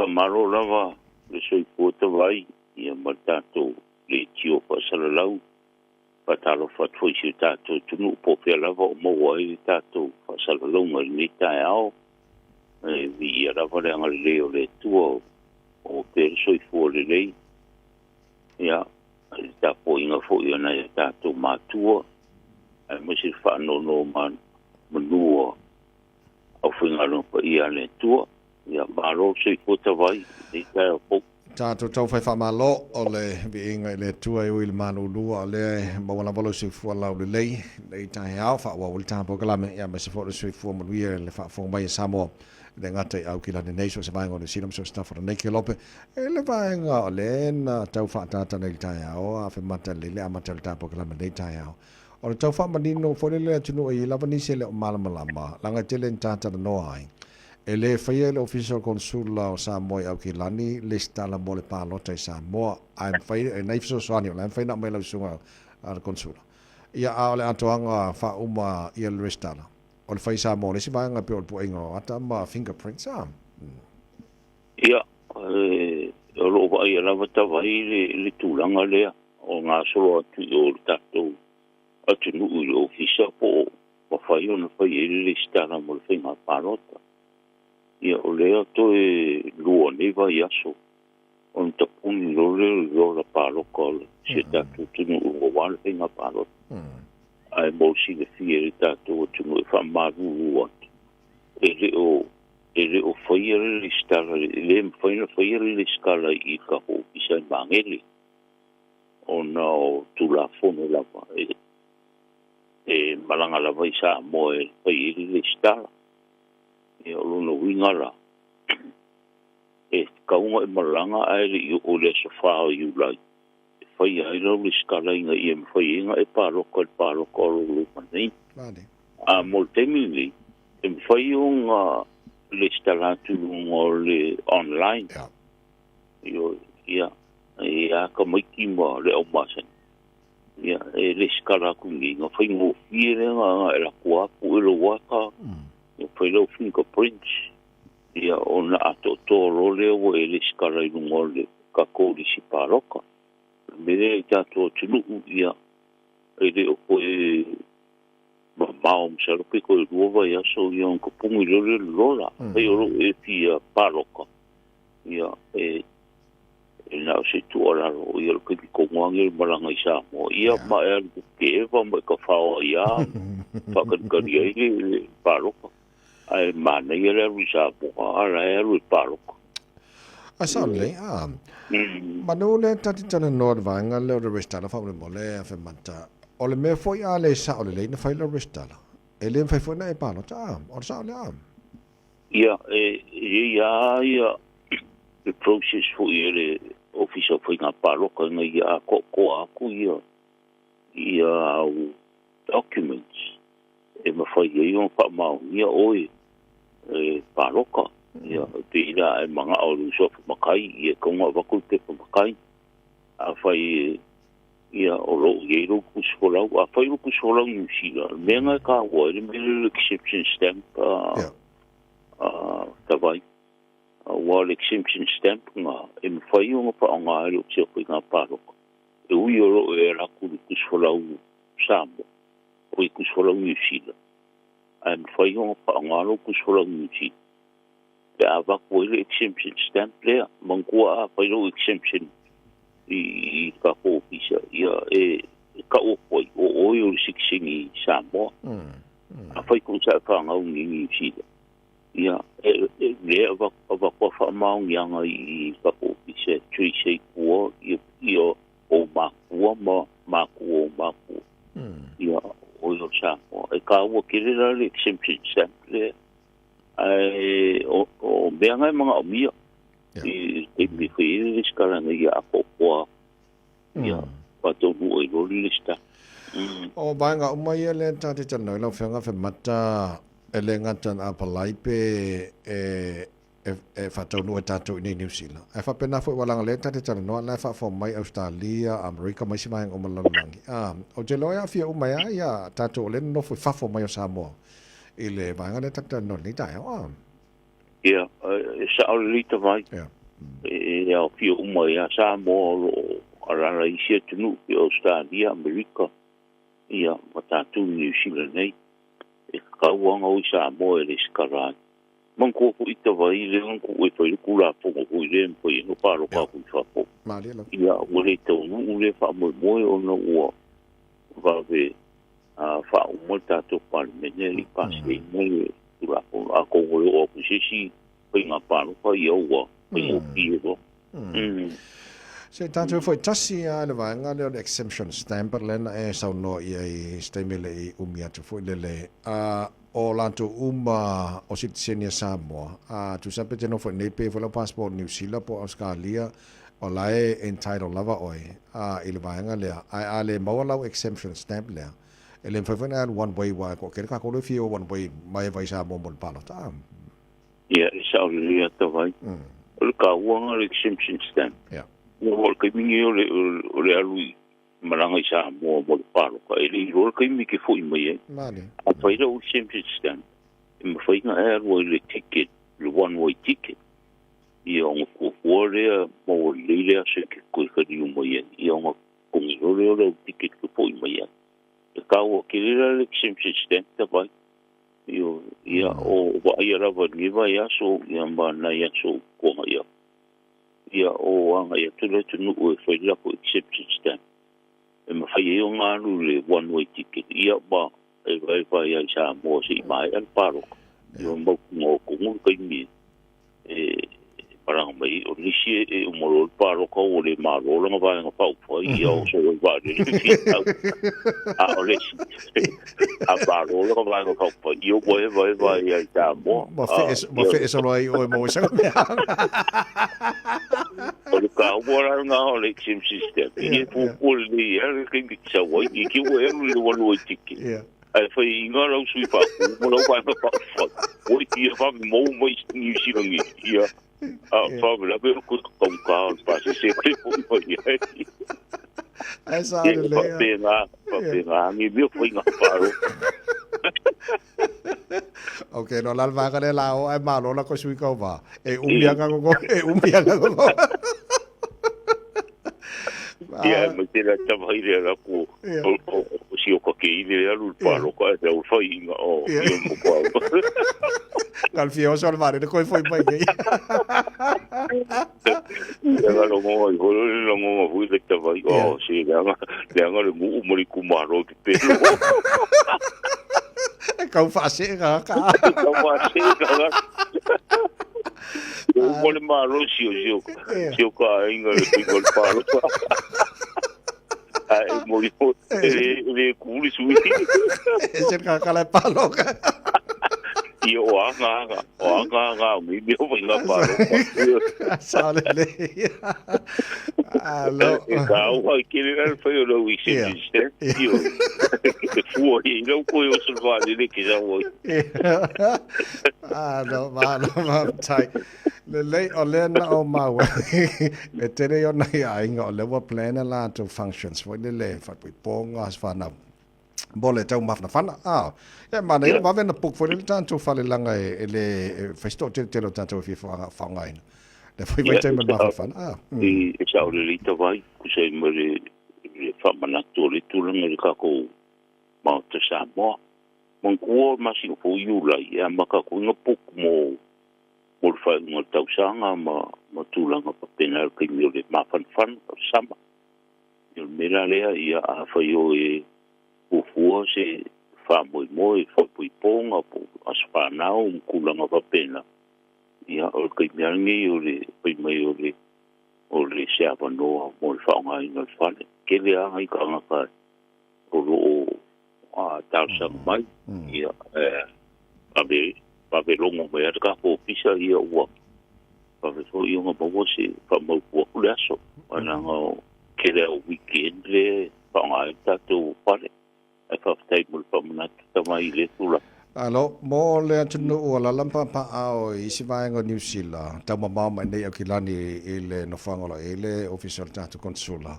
Faamalo lava le soifua tavai ia ma le tatou leitio faasalalau. Faatalofa atu foi i si o tatou atunuu po o fea lava o maua ai le tatou faasalalauga i lenei taeao. E viia lava le agalelei o le Atua o pea le soifua lelei. Ia, i le tapuaiga foi a nai o tatou matua, aemaise le faanonomanu a aufaigaluega paia a le Atua. Ia, malo le soifua tavai i lenei taeao fou. Tatou taufai faamalo o le viiga i le Atua e ui i le malulua o lea e maua lava lou soifua laulelei lenei taeao faaauau ai le ta polokalame ia aemaise foi o le soifua manuia i le faafofoga mai a Samoa e le gata i Aukilani nei so o se vaega o Niu Sila ma so o se tafa o lenei kelope e le vaega o lea na tau faatata nei i le taeao a femata lelei le amata o le ta polokalame lenei taeao o le tau faamanino foi lele atunuu e i ai lava nisi e le o malamalama leaga e tele ni ta talanoa ai E le faia e le Ofisa o le Konesula o Samoa i Aukilani lesitala mo le palota i Samoa, ae mafai e nai fesoasoani o la e mafai ona aumai lau susuga a le Konesula. Ia, a o le atoaga faauma ia le resitala, o le fai i Samoa o le isi vaega e pei o le puaiga o ata ma fingerprints a. Ia, o lo o vaaia lava tavai le tulaga lea o gasolo atu i o i le tatou atunuu i le Ofisa po o mafai ona fai ai le lesitala mo le faiga palota. Ia, o lea toe lua nei vaiaso ona tapuni loa lea o le lola palota o si o tatou atunuu aua le faiga palota. Ae mo le silafia e le tatou atunuu e faamalulu atu, e le o e le o faia le lesitala, e le mafai ona faia le lesitala i tatou ofisa i Magele ona o Tulafono lava e e malaga lava i Samoa e fai ai le lesitala. Ia, o lona uiga la, e tatau ona e malaga ae le i oo i le aso 4 o Iulai e faia ai lau lesitala ina ia mafai ai ona e palota i le palota o lo o loma nei. A mo le taimi lenei, e mafai ona lesitala atu i luga o le online. Ioe, ia, e a tamaiti ma le aumasani. Ia, e lesitala atu nei, na faigofie lea na e alu atu lava pue lou ata, ia fai lau fingerprints, ia ona atoatoa loa lea ua e lesitala i luga o le tatou lisi palota. O le mea lea i tatou atunuu, ia, e le o toe mamao masalo pe toe 2 vaiaso ia ona tapuni loa lea o le lola. Afai o lou e fia palota, ia, e E na o se tuualalo, ia o le taimi tonu lava lenei o le malaga i Samoa, ia ma e alu ke eva ma e tafao ai lava, faatalitali ai le palota. Ae manaia le alu i Samoa, a la e alu e palota. A sao lelei, a. Manu lea ta te talanoa i le vaega lea o le resitala faamolemole a Femata. O le mea foi a le sao lelei na fai lau resitala, e le mafai foi ona e palota, a. O le sao lea, a. Ia, e i ai lava ia le process foi e le Ofisa o Faiga Palota ina ia atoatoa atu ia ia au documents e mafai ai ona faamaonia oe e palota. Ia, e pei la e manao i lou suafa matai, ia e tatau ona avatu le pepa matai. Afai e ia o lo o i ai lou tusi folau, afai o lou tusi folau i Niu Sila, o le mea lena e taua ai le mea lea o le exemption stamp a Tavai. Aua o le exemption stamp lena e mafai ona faaaoga e le Ofisa o Faiga Palota e ui o lo o e alu atu i le tusi folau Samoa o le tusi folau Niu Sila, ae mafai ona faaaoga lou tusi folau Niu Sila pe a avatu ai le exemption stamp lea. Manatua a fai lou exemption i le tatou ofisa, ia e tau atu ai o oe o le sitiseni Samoa. Afai foi sa e fanau i Niu Sila, ia e lea avatu a faamaoniaga i tatou ofisa e trace ai tua ia ou makua ma makua o makua. Ia o oe o le Samoa. E taua tele la le exemption stamp lea. Ae o mea na e manaomia i le taimi e fai ai le lesitala ina ia atoatoa ia faataunuu ai loa le lesitala. O vaega uma ia lea ta te talanoa ai lau Afioga Femata, e le gata na apalai pe e faataunuu e tatou i inei i Niu Sila, ae faapena foi aua leaga o lea ta te talanoa o la e faafofoga mai Ausetalia, Amerika ma isi vaega uma o le lalolagi. Ou te iloa e aafia uma ai lava ia tatou o lea e nonofo i fafo mai o Samoa i le vaega lea ta te talanoa i lenei taeao. Ia, e sao lelei Tavai. E aofia uma ai lava Samoa o lo o alaala i isi atunuu pei o Ausetalia, Amerika, ia ma tatou i Niu Sila nei. E tatau lava ona o i Samoa e resitala ai. Manatua foi tavai lea na tuu e fai le Tulafono foi lea e mafai ai ona palota atu i fafo. Ia ua le taunuu lea faamoemoe ona ua vave faauma le tatou Palemene e le i pasiaina le Tulafono. Atonu e oo atu i se isi faiga palota ia ua faigofie loa. Se tatou foi tasi lava le vaega lea o le exemption stamp lea na e saunoa i ai i se taimi e le i umi atu foi lele. O latou uma o sitiseni a Samoa, a tusa pe te nofo i nei pe foi lau passport Niu Sila po o Ausekalia, o la e entitled lava oe i le vaega lea. Ae a le maua lau exemption stamp lea, e le mafai foi ona e alu one way aua e toatele tatou lea e fia o one way mai e vai Samoa mo le palota. Ia, e sao lelei lava Tavai. O le taua lena o le exemption stamp. Ua oo i le taimi lenei o le alu i malaga i Samoa mo le palota, e le iloa le taimi e te foi mai ai. A fai lau exemption stamp, e mafai ona e alu ai i le ticket, le one way ticket. Ia ona fuafua lea maua lelei le aso e te toe taliu mai ai, ia ona totogi loa lea o lau ticket e foi mai ai. E taua tele la le exemption stamp Tavai. Ioe, ia o vaaia lava i lenei vaiaso ia ma nai aso ua tuanai atu. Ia o agai atu le atunuu e fai le latou exemption stamp e mafai ai ona alu le one way ticket ia ma e vaevae ai i Samoa se i maea le palota. Ia mautinoa tonu le taimi e malaga mai ai. O nisi e uma loa le palota ua le malo lana vaega faaupufai, ia oso ai vaalele e fia tau. A o le isi, a malo lana vaega faaupufai, ia ua evaeva ai lava i Samoa. Ma fee solo ai oe mo isa mea. O le taua la lena o le exemption stamp. E fuafua lelei lava le taimi e te sau ai, i te i ua e alu i le one way ticket. Ae fai inga lau sui faapu ma lau vaega faaupufai, ua i fia vave mou mai i Niu Sila nei, ia, a faalavelave o toe taugata o le pasese e toe foi mai ai. Ae sa Ia, lelei a. faapena, faapena ni mea faiga palota. Ok, no la le vaega lea la o ae malo la koe sui tauva. E umi anga gogo, e umi anga gogo. Ia, e mai tela tama i le la ku o si o ka ke i le alu le paloka e te au whai inga o i o mo koa. Ngal fia o sol vare le koe foi mai nei. Ia nga longo ai holo le longo nga hui le tawai o si le anga le anga le muu mo le kumaro ki pelo. E kau whaase nga ka. E kau whaase nga ka. Mo le malo si o si o si o ka inga le pingo le paloka. Ai mo i e le kuli sui. E se ka kala paloka. I o anga anga, o anga anga o mi mea whai ngā paloka. Sa le le. Alo. E ka au hai kere rā whai o rau i se ni se. Io. E fua i rau koe o se wāne ke sa wai. Alo, malo, tai. Lelei, o lea na o maua e tele i ona i aiga o lea ua plan a latou functions foi lele faaipoipoga aso fanau mo le taumafanafana a ia manaia le vave ona book foi lele tatou falelaga e le fai se toateletele o tatou e fia faaaogaina le foi vaitaimi o le mafanafana a. E sao lelei tavai tusa ai ma le faamanatu o le tulaga i le tatou Maota Samoa. Manatua o le masina fou Iulai e amata atu ai ona book mo mo le faaiuga o le tausaga ma ma tulaga faapena i le taimi o le mafanafana o le sama. Ia o le mea la lea, ia afai o e fuafua se faamoemoe, faaipoipoga po o aso fanau ma tulaga faapena, ia o le taimi lava lenei o le fai mai o le o le se avanoa mo le faaaogaina o le fale. Tele lava nai tagata o lo o talosaga mai, ia, vave, vave logo mai lava le tatou ofisa, ia ua vave foi ona maua se faamautu atu le aso, leaga o le tele lava o weekend lea e faaaoga ai le tatou fale. Ae faafetai mo le faamanatu tama i lea tulaga. Alo, mo le atunuu o alaala ma papaaao i isi vaega o Niu Sila, taumamao mai nei Aukilani i le nofoaga o lo o i ai le Ofisa o le tatou Konesula.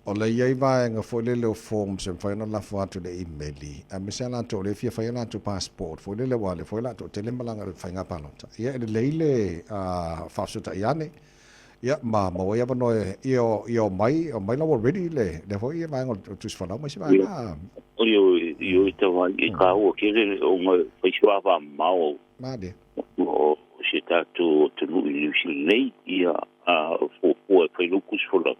O le i ai vaega foi lele o forms e mafai ona lafo atu i le imeli, aemaise a latou o lea e fia fai a latou passport foi lele aua o lea foi o le a toatele malaga i le faiga palota. Ia e lelei le faafesootai ane. Ia, ma maua ai avanoa e ia omai, omai la ua ready lea foi vaega o le tusi folau ma isi vaega. Ioe, ioe tavai, e taua tele ona e fai si vavamamao Malie. o si o tatou atunuu i Niu Sila nei, ia, a fuafua e fai lou tusi folau,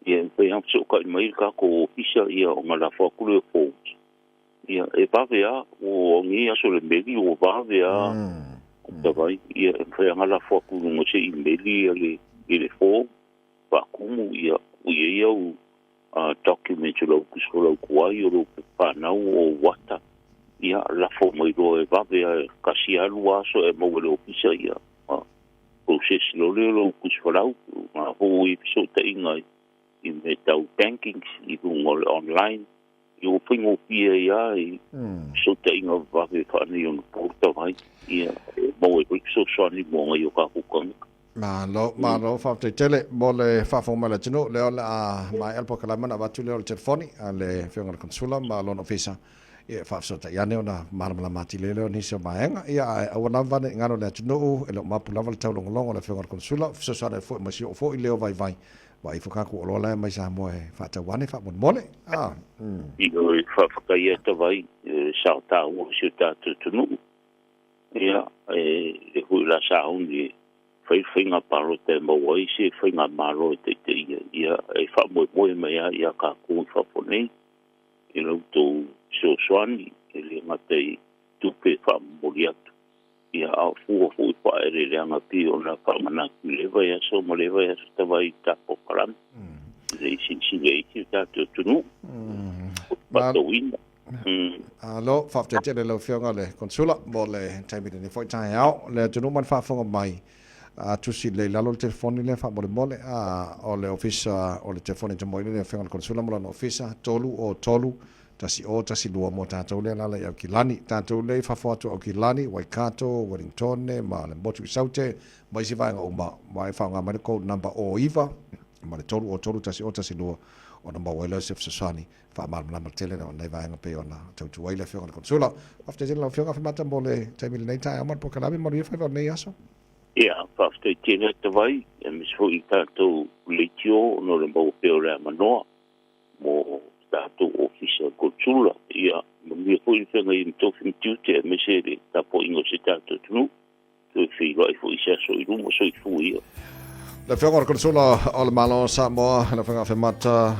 ia, e mafai lava ona fesootai mai le tatou ofisa, ia, ona lafo atu lea o forms. Ia, e vave lava, ua nei aso o le meli ua vave lava tavai, ia, e mafai lava ona lafo atu i luga o se imeli i le form, faatumu, ia, ua i ai au documents o lau tusi folau tuai, o lou pepa fanau, o ou ata, ia, lafo mai loa e vave lava, e tasi lava lua aso e maua e le ofisa, ia, process loa lea o lou tusi folau. Na foi ua i ai fesootaiga i mea tau banking i luga o le online, ia ua faigofie ai lava i fesootaiga vave faaneionapo tavai, ia, e maua ai foi fesoasoani mo nai o tatou tagata. Malo, malo, faafetai tele mo le faafofoga mai a le atunuu. Lea o le a maea le polokalame ona avatu lea o le telefoni a le Afioga i le Konesula ma lona ofisa, ia e faafesootai ane ona malamalama atili ai lea o nisi o vaega. Ia ae aua lava ne i galo i le atunuu, e le o mapu lava le taulogologo a le Afioga i le Konesula, fesoasoani atu foi ma si oo foi leo vaivai, vaai ifo tatou oloa la e aumai Samoa e faatau ane faamolemole. Ah. Ioe, faafetai tavai, e sao taua o si o tatou atunuu. Ia, e le foi la sauni e fai le faiga palota e maua ai se faigamalo e taitaia, ia, e faamoemoe mai lava ia tatou i fafo nei i la outou fesoasoani, e le gata i tupe e faamomoli atu, ia, a o fua foi faaeleeleaga pei ona faamanatu i lea vaiaso ma lea vaiaso tavai i tatou polokalame, ina ia silasila i ai si o tatou atunuu faatauina. Alo, faafetai tele i lau Afioga i le Konesula mo le taimi lenei foi taeao. Le atunuu ma le faafofoga mai, a tusi lelei i lalo le telefoni lea faamolemole, a o le ofisa o le telefoni tamoe lea le Afioga i le Konesula ma lona ofisa, 3 o 3 1 0 1 2 mo tatou lea lala i Aukilani. Tatou lea i fafo atu o Aukilani, Waikato, Wellington ma le motu i Saute ma isi vaega uma, ma e faaaoga mai le code number o 9 ma le 3 o 3 1 0 1 2 ona maua ai lea o se fesoasoani faamalamalama tele na nei vaega pei ona tautua ai le Afioga i le Konesula. Faafetai tele lau Afioga Afemata mo le taimi lenei taeao ma le polokalame, manuia faiva o lenei aso. Ia, faafetai tele tavai, aemaise foi i tatou leitio ona o le maua pea o le avanoa mo tatou ofisa konesula. Ia, manuia foi le feagai ma tofi ma tiute, aemaise le tapuaiga o si o tatou atunuu. Toe feiloai foi i se aso i luma, soifua ia. Le Afioga i le Konesula o le Malo o Samoa, le Afioga Afemata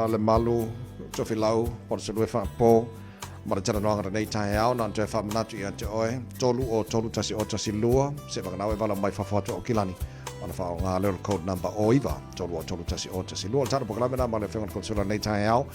Lemalu Tofilau Palusalue Faapo, ma le talanoaga lenei taeao, na ona toe faamanatu ia te oe, 3 o 3 1 o 1 2, se vaganau e vala mai fafo atu o Aukilani, ona faaaoga lea o le code number o 9 3 o 3 1 o 1 2. O le tatou polokalame na ma le Afioga i le Konesula lenei taeao.